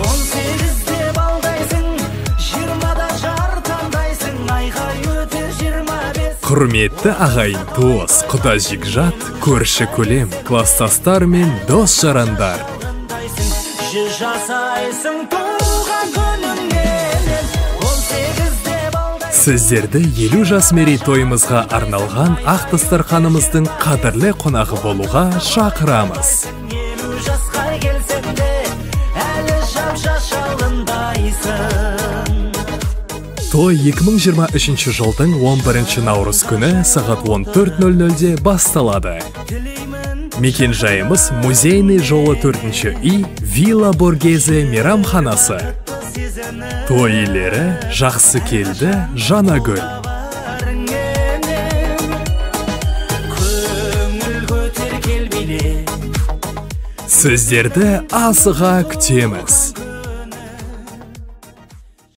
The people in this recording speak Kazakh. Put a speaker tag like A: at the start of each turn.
A: 18-де балдайсың, 20-да жар таңдайсың, айға өтер 25.
B: Құрметті ағайын, туыс, құда жекжат, көрші көлем, кластастар мен дос жарандар.
A: 100 жасайсың туған күніңменен, 18-де балдайсың.
B: Сіздерді 50 жас мерейтойымызға арналған ақ дастарханымыздың қадірлі қонағы болуға шақырамыз.
A: 50 жасқа келсең де, әлі жап-жас жалындайсың.
B: Той 2023 жылдың 11 наурыз күні сағат 14:00-де басталады. Мекен жайымыз Музейный жолы 4-ші үй, Вилла Боргезе мейрамханасы. Той иелері Жақсы келді, Жанагүл. Сіздерді асыға күтеміз.